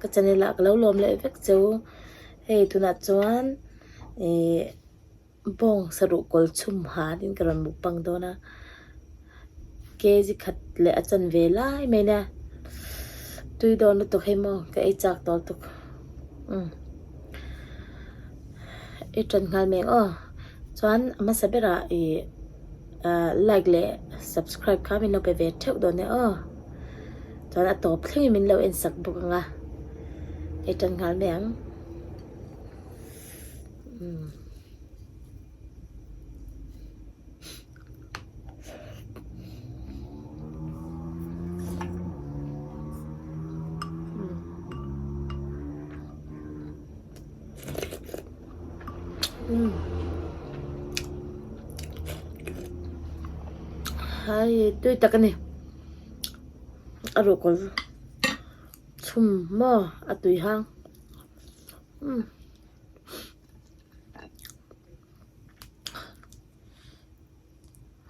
Ka channel ah ka lo lawm leh vek cheu. Hei tunah chuan ih bawng saruh kawl chhum hanin ka rawn mukbang dawn a. Kg khat leh a chan ve lai mai nia. Tui dawn lutuk hei maw ka ei chak tawh lutuk. Umm i tan nghal mek aw. Chuan a hmasa berah ih ah like leh subscribe kha min lo pe ve theuh dawn nia aw. Chuan a tawp thlengin min lo en sak bawk ang a. I tan nghal mai ang. Umm. Hai tui tak a ni a ruhkawl chhum maw a tui hang umm.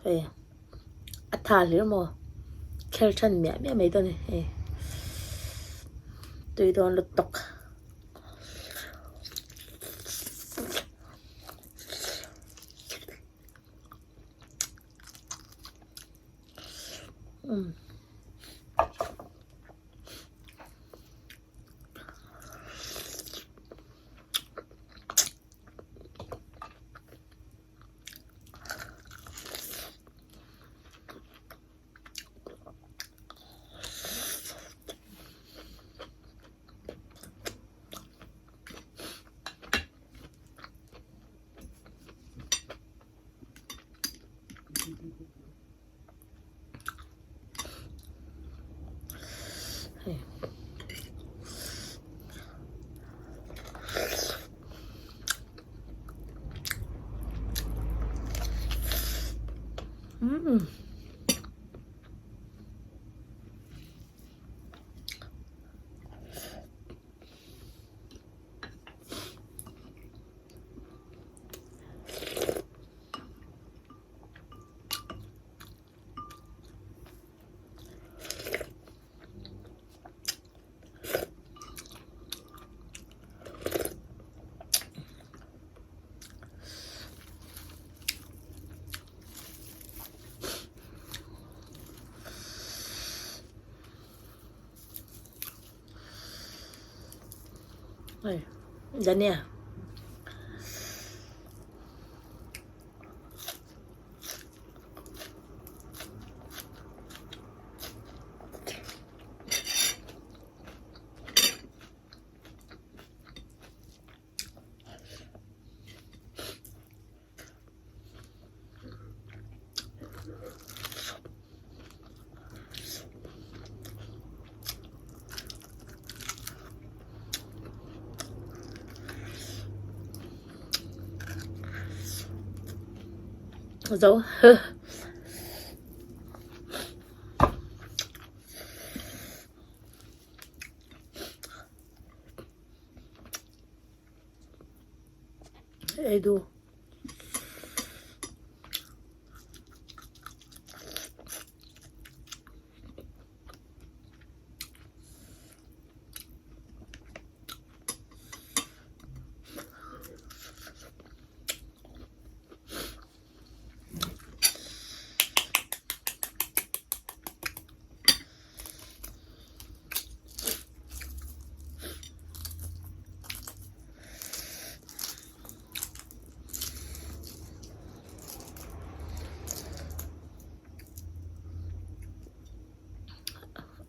Hei a tha hle maw kher than miah miah mai dawn a ni hei tui dawn lutuk. Umm. Umm. Hei dhania. Zo. Ei du.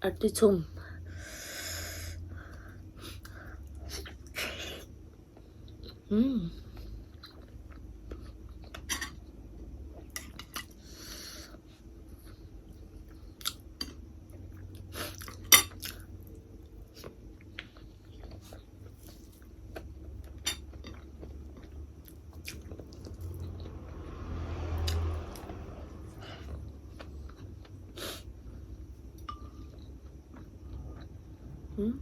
Arti chhum. Umm. Umm.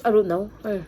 A lut no hei.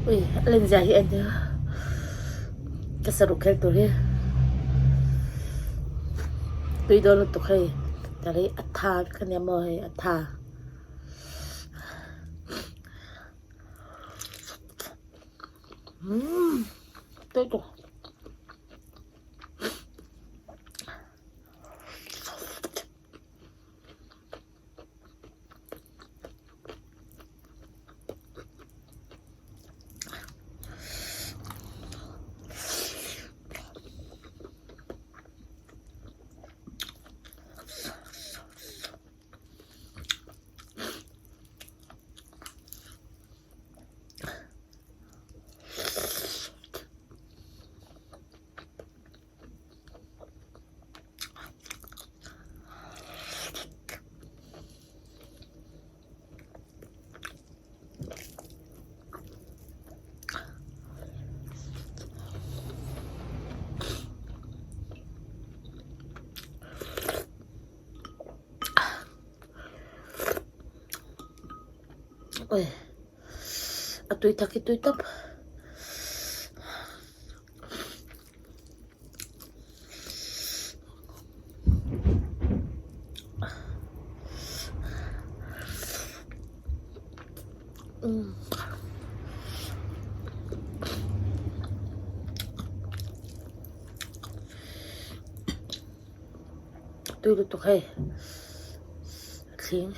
Ui a len zia hi en nia ka saruk khel tur hi tui dawn lutuk hei tah hi a tha vek ania maw hei a tha. Umm tui tuk. Oi a tui tak hi tui tawp. Tui lutuk hei a thling.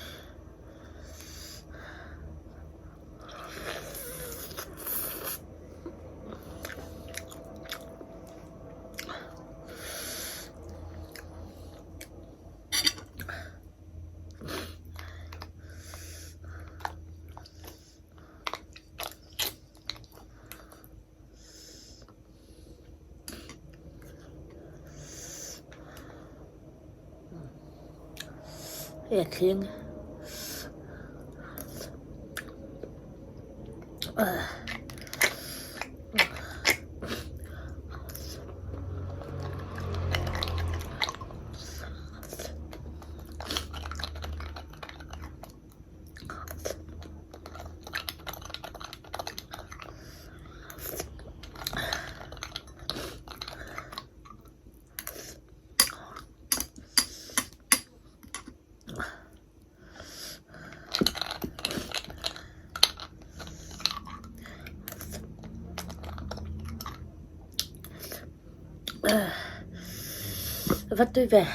Hei a thleng. Va tui ve.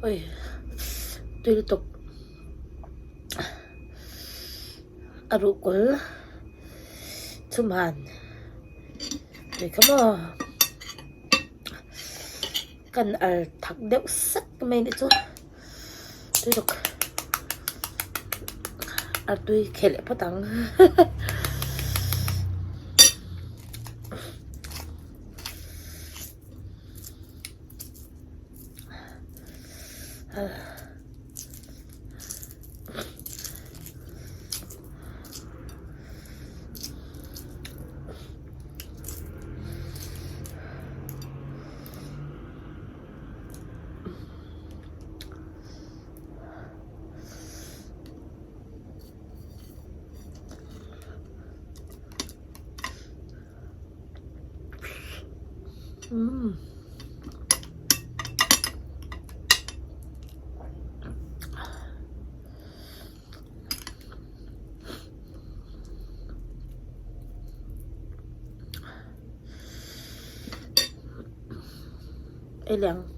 Oi tui lutuk a ruhkawl chhumhan tui kha maw kan al thak deuh sek mai anih chu tui lutuk a tui khelh leh phawt ang. Umm. Ei leh ang.